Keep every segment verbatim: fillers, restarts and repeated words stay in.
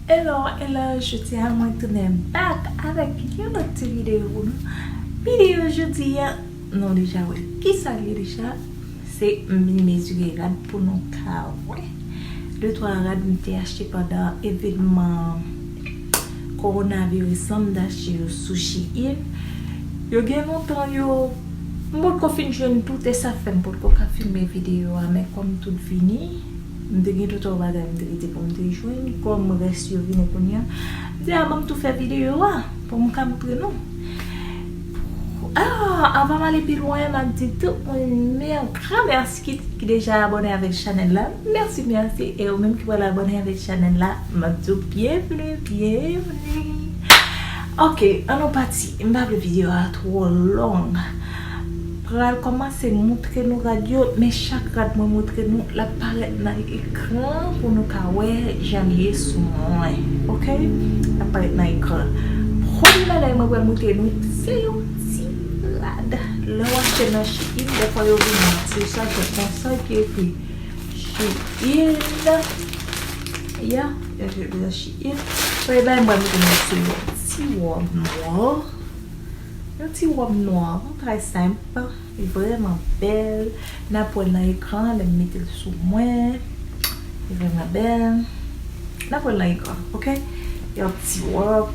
Hello, hello, jodi a mwen tounen back avèk yon lòt ti videyo pou nou. Videyo jodi a, nou deja wè kisa l ye deja. Se m vin mezire rad pou nou ka wè. De twa rad m te achte pandan evènman kowonaviris lan, m te achte yo sou Shein. Yo gen lontan yo, m potko fin jwenn tout, e sa fè m potko ka filme videyo a, men kòm tout vini, m te gen tout yon bagay m te rete pou m te jwenn, kòm rès yo vini kounye a, m di a ban m tou fè videyo a pou m ka montre nou. Ah, avan m ale pi lwen, m ap di tout moun yon gran mèsi ki, ki deja abòne avèk chanèl la. Mèsi, mèsi. E ou menm ki pral abòne avèk chanèl la, m ap di w byenvni, byenvni. Ok, ann nou pati. M pa vle videyo a twò long. Pral kòmanse montre nou rad yo, men chak rad mwen montre nou, l ap parèt nan ekran pou nou ka wè jan l ye sou mwen. Ok? L ap parèt nan ekran. Premye bagay mwen pral montre nou, se yon ti rad. Lè w achte nan Shein, dèfwa yo vin nan ti sachè konsa ki ekri Shein. Ya, yo ekri Shein. Premye bagay mwen pral montre nou, se yon ti wòb nwa. Yon ti wòb nwa, yon bagay senp, li vrèman bèl. N ap wè l nan ekran, lè m mete l sou mwen. Li vrèman bèl. N ap wè l nan ekran, ok? Yon ti wòb.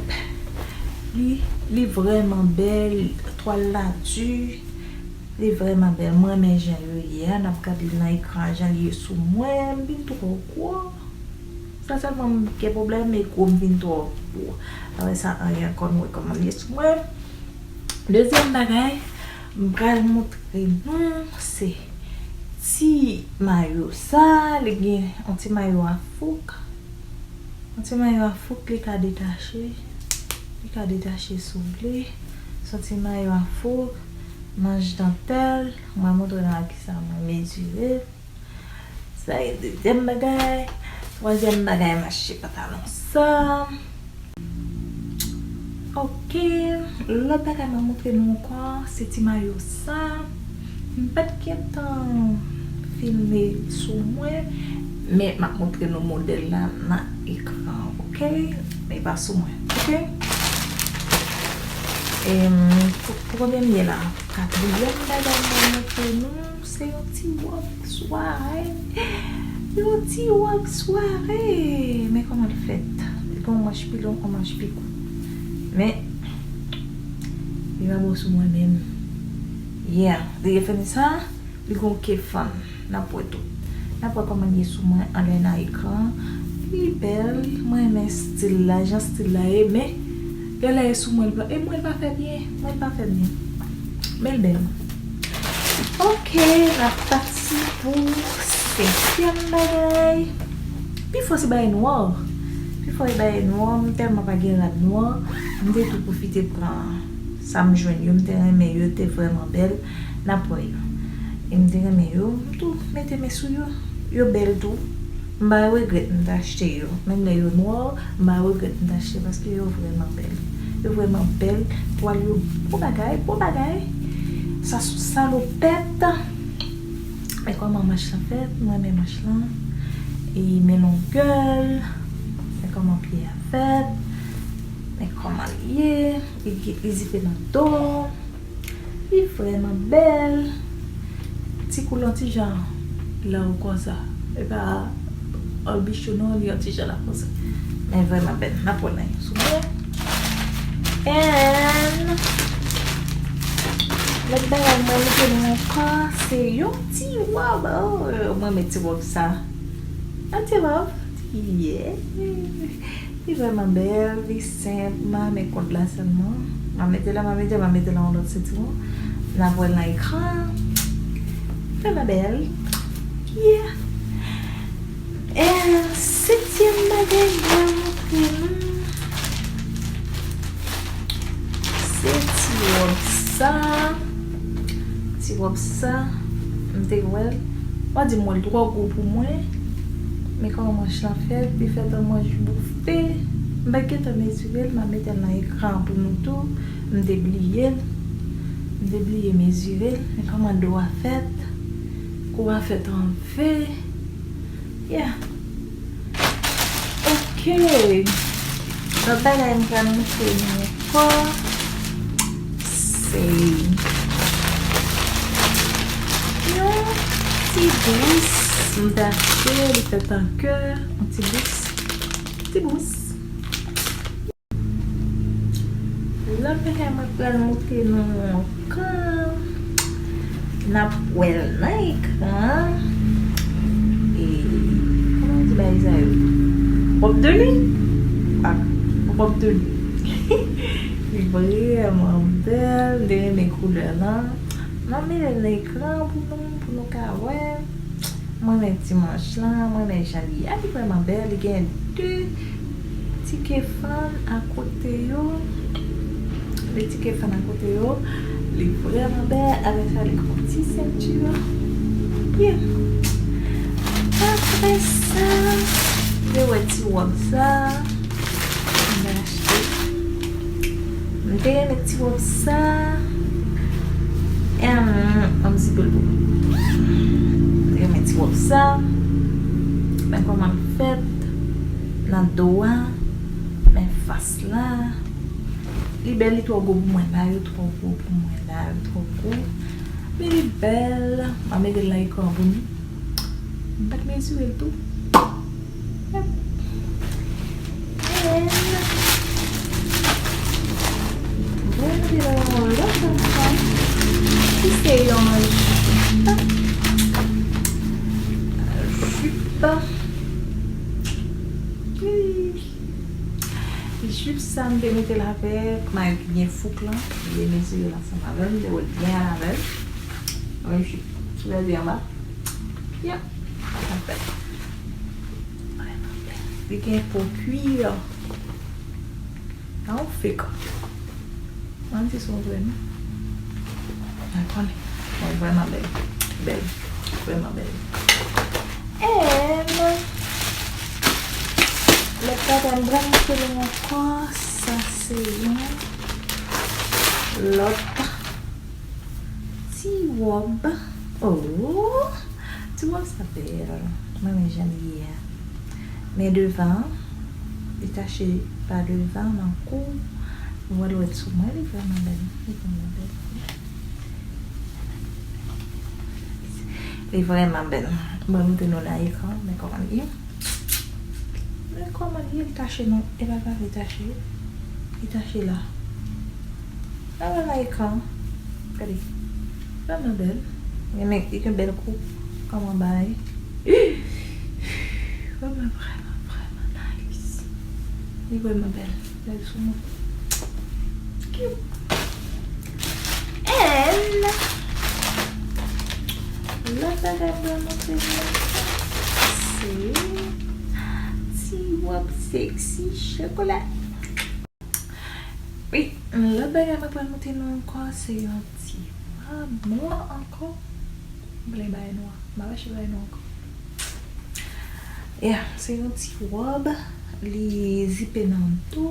Li, li vrèman bèl, twal la di. Li vrèman bèl. Mwen renmen jan yo ye a, n ap gade l nan ekran, jan li ye sou mwen, m vin twò gwo. Sa sèlman m gen pwoblèm, e gwo m vin twò gwo. Apre sa, anyen ankò, nou wè kòman l ye sou mwen. Dezyèm bagay, m pral montre nou, se ti mayo sa, li gen yon ti mayo a fouk. Yon ti mayo a fouk, li ka detache. Li ka detache si w vle. Se yon ti mayo a fouk, manch dantèl. Mwen montre nou a kisa mwen mezire. Sa e dezyèm bagay. Twazyèm bagay, m achte pantalon sa. Ok. Lòt bagay mwen montre nou ankò, se ti mayo sa. M pa t gentan filme sou mwen, men m ap montre nou modèl la nan ekran, ok? Men pa sou mwen, ok? Em, pou, pou konbyen m ye la? Katriyèm bagay mwen montre nou. Se yon ti wòb sware. Yon ti wòb sware. Men kòman l fèt. Li gen yon manch pi long, yon manch pi kout. Men, li pa bon sou mwen menm. Yeah, li gen fèm sa, li gen yon ke fann. N ap wè tou. N ap wè kòman l ye sou mwen anlè nan ekran. Li bèl, mwen renmen stil la, jan stil la ye, men lè l ye sou mwen, li pa, e mwen, li pa fè byen, mwen, li pa fè byen. Men l bèl. Ok, n ap pati pou senkyèm bagay. Pifò se bagay nwa. Pifò se bagay nwa, m tèlman pa gen rad nwa, m te tou pwofite pran sa m jwenn yo, m te renmen yo, yo te vrèman bèl. N ap wè yo. E m te renmen yo, m tou mete men sou yo. Yo bèl tou. M pa regrèt m te achte yo. Menm lè yo nwa, m pa regrèt m te achte paske yo vrèman bèl. Yo vrèman bèl. Twal yo bon bagay, bon bagay. Sa sou salopèt. Men kòman manch lan fèt, mwen renmen manch lan. E men longè l. Men kòman pye a fèt. Men kòman l ye. Li, li zipe nan do. Li vrèman bèl. Ti kou l yon ti jan large konsa. E pa anbicho non, li yon ti jan large konsa. Men vrèman bèl. N ap wè nan sou mwen. And lòt bagay mwen montre nou ankò, se yon ti wòb. Oh, mwen renmen ti wòb sa. Yon ti wòb. Yeah. Li vrèman bèl, li senp, m a men kòd la sèlman. M a mete la, m a mete, m a mete la yon lòt sentiman. N ap wè l nan ekran. Vrèman bèl. Yeah. E setyèm bagay m pral montre nou, se ti wòb sa. Ti wòb sa, m te wè l. Mwen di m wè l twò gwo pou mwen. Men kòman manch lan fèt, li fèt an manch boufe. M pa t gentan mezire l, m a mete l nan ekran pou nou tou. M te bliye l. M te bliye mezire l. Men kòman do a fèt. Kou a fèt anve. Yeah. Oh, Ok. Lòt bagay m pral montre nou ankò, se yon ti bous m t achte, li fèt an kè, yon ti bous, ti bous. Lòt bagay mwen pral montre nou ankò. N ap wè l nan ekran. E, kòman di bagay sa yo? Robe de nuit? Ah, robe de nuit. Li vrèman bèl. M te renmen koulè lan. M ap mete l nan ekran pou nou, pou nou ka wè. Mwen renmen ti manch lan, mwen renmen jan li ye. Li vrèman bèl, li gen de ti kefan akote yo. De ti kefan akote yo. Li vrèman bèl, apre sa li gen yon ti senti. Yeah. Apre sa, te wè ti wòb sa. M te renmen ti wòb sa. Em, ann zipe l pou mwen. M te renmen ti wòb sa. Men kòman l fèt nan do a. Men fas la. Li bèl, li twò gwo pou mwen la, yo twò gwo pou mwen la, yo twò gwo. Men li bèl. M a mete l nan ekran pou nou. M pa t mezire l tou. Yep. And mwen te nan yon lòt bagay ki se yon jip. Jip. Jip sa m te mete l avèk mayo ki gen fouk lan. M te mezire l ansanm avè l, m te wè l byen al avè l. Yon jip. Sou lèzye anba. Yep. Sa fèt. Li gen po kwir. A yon fake. Mwen di se yon vrè non. Mwen konnen. Mwen vrèman bèl. Bèl. Vrèman bèl. And lòt bagay m pral montre nou ankò, sa se yon lòt ti wòb. Oh! Ti wòb sa bèl. Mwen renmen jan li ye a. Men devan an, li tache pa devan, nan kou. Ou wè dwèt sou mwen, li vrèman bèl. Li vrèman bèl. Li vrèman bèl. Mwen montre nou nan ekran, men kòman li ye. Men kòman li ye, li tache non. E pa, pa li tache. Li tache la. Gade nan ekran. Gade. Vrèman bèl. Li gen, li gen bèl kou. Kòman bay. Vrèman, vrèman, vrèman nice. Li vrèman bèl. Bèl sou mwen. Cute. And lòt bagay mwen montre nou se ti wòb sexy chokola. Wi, lòt bagay mwen pral montre nou ankò se yon ti wòb nwa ankò. M vle bay nwa. M ap achte bay nwa ankò. Yeah, se yon ti wòb. Li zipe nan do.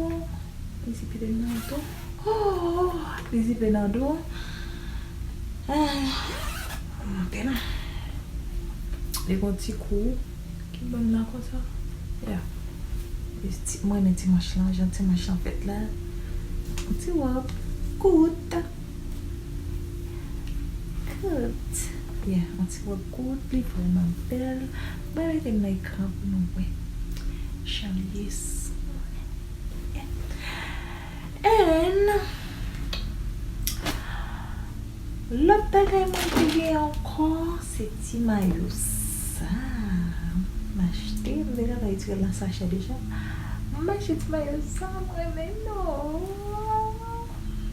Li zipe nan do. Oh, li zipe nan do. Ah, monte non. Li gon ti kou ki ban m la konsa. Yeah. Li ti, mwen renmen ti manch lan, jan ti manch lan fèt la. Yon ti wòb kout. Kout. Yeah, yon ti wòb kout, li vrèman bèl. Mwen mete l nan ekran pou nou wè. Jan li ye sou mwen. Yeah. And lòt bagay mwen te gen ankò, se ti mayo sa. M achte, m te gentan retire l nan sachè deja. M achte ti mayo sa, mwen renmen non.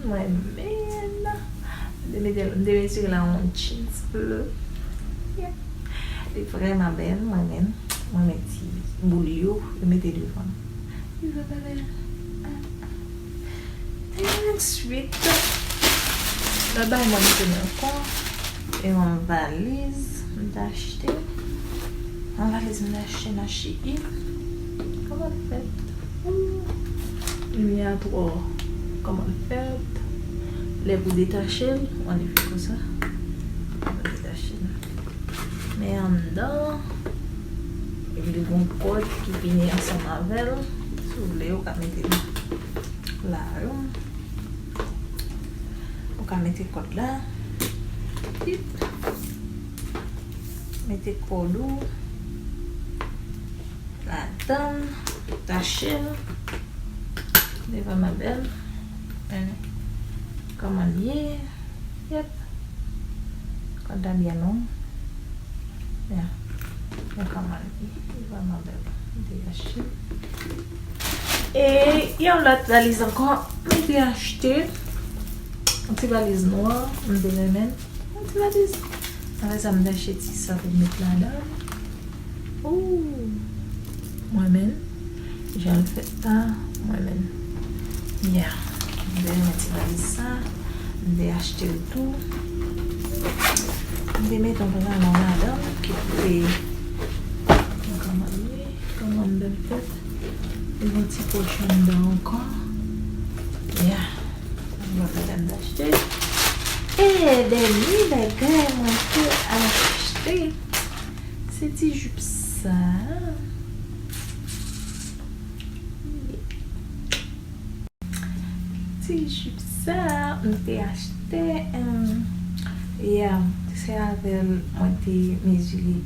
Mwen renmen. M te mete, m te mezire l a yon jeans bleu. Yeah. Li vrèman bèl, mwen renmen. Mwen renmen ti boul yo, yo mete devan. Li vrèman bèl. Ah, ah. Answit, lòt bagay mwen te gen ankò, e yon valiz m t achte. Yon valiz m t achte nan Shein. Kòman l fèt? Ooh, limyè a twò. Kòman l fèt? Lè pou detache l, ou annik fè konsa. Ou detache l. Men anndan, Epi li gen yon kòd ki vini ansanm avè l. Si w vle, ou ka mete l la, wi. Ou ka mete kòd la. Pip. Mete kòd ou ladan l, tache l. Li vrèman bèl. Men kòman l ye? Yep. Kòd la byen long. Ya. Men kòman l ye? Li vrèman bèl. M te achte. E yon lòt valiz ankò. M te achte. Yon ti valiz nwa. M te renmen l. Yon ti valiz. Apre sa, m te achte ti sa pou m met ladan l. Ooh. Mwen menm, jan l fèt la, mwen menm. Yeah. M te renmen ti valiz sa. M te achte l tou. M te mete yon pantalon ladan l ki te, kòman l ye, kòman m bèl fèt. Li gen yon ti pòch anndan ankò. Yeah. Mwen menm m te achte. E dènye bagay mwen te achte. Se ti jip sa. Ti jip sa, m te achte, em, yeah, se avè l mwen te mezire.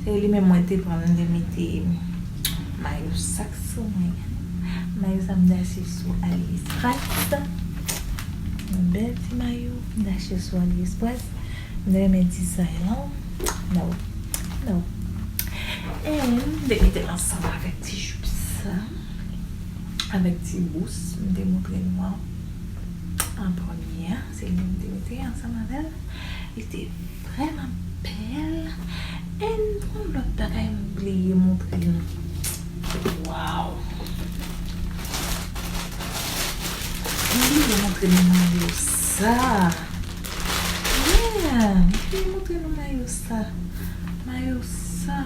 Se li menm mwen te pran, m te mete mayo sa k sou mwen. Mayo sa m te achte sou AliExpress. Yon bèl ti mayo, m te achte sou AliExpress. M te renmen dizay lan. No. No. And m te mete l ansanm avèk ti jip sa. Avèk ti bous. M te montre nou an. An premye a. Se li m te mete ansanm avè l. Li te vrèman bèl. And yon lòt bagay m bliye montre nou. Wow! M bliye montre nou mayo sa. Yeah, m bliye montre nou mayo sa. Mayo sa.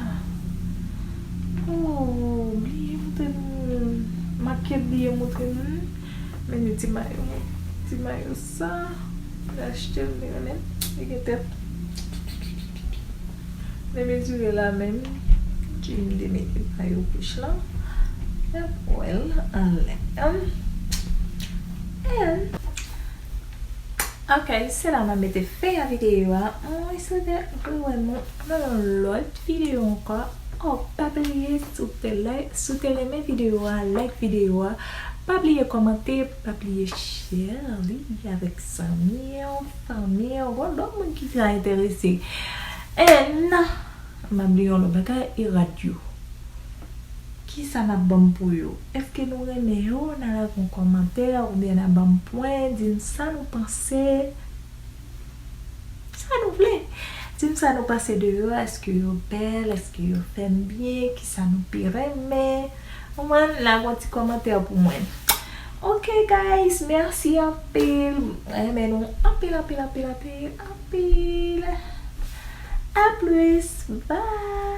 Oh, bliye montre nou. M ap kèt bliye montre nou. Men nou ti mayo. Ti mayo sa. M achte l, men renmen. Li gen tèt. M mezire la menm. Jim te mete mayo kouch lan. Yap wè l anlè. And Ok, se la m ap mete fen a videyo a. Mwen swete rewè nou nan yon lòt videyo ankò. Oh, pa bliye, si w te like, si w te renmen videyo a, like videyo a. Pa bliye kòmante, pa bliye share li avèk zanmi w, fanmi w, yon lòt moun ki ka enterese. And m ap di yon lòt bagay, e rad yo. Kisa n ap ban m pou yo? Èske nou renmen yo? N a lage yon kòmantè oubyen n a ban m pwen, di n sa nou panse. Sa nou vle. Di m sa nou panse de yo. Èske yo bèl? Èske yo fè m byen? Kisa nou pi renmen? Ou konprann? Lage yon ti kòmantè pou mwen. Ok, guys, mèsi anpil. Mwen renmen nou anpil, anpil, anpil, anpil, anpil. A plus. Bye.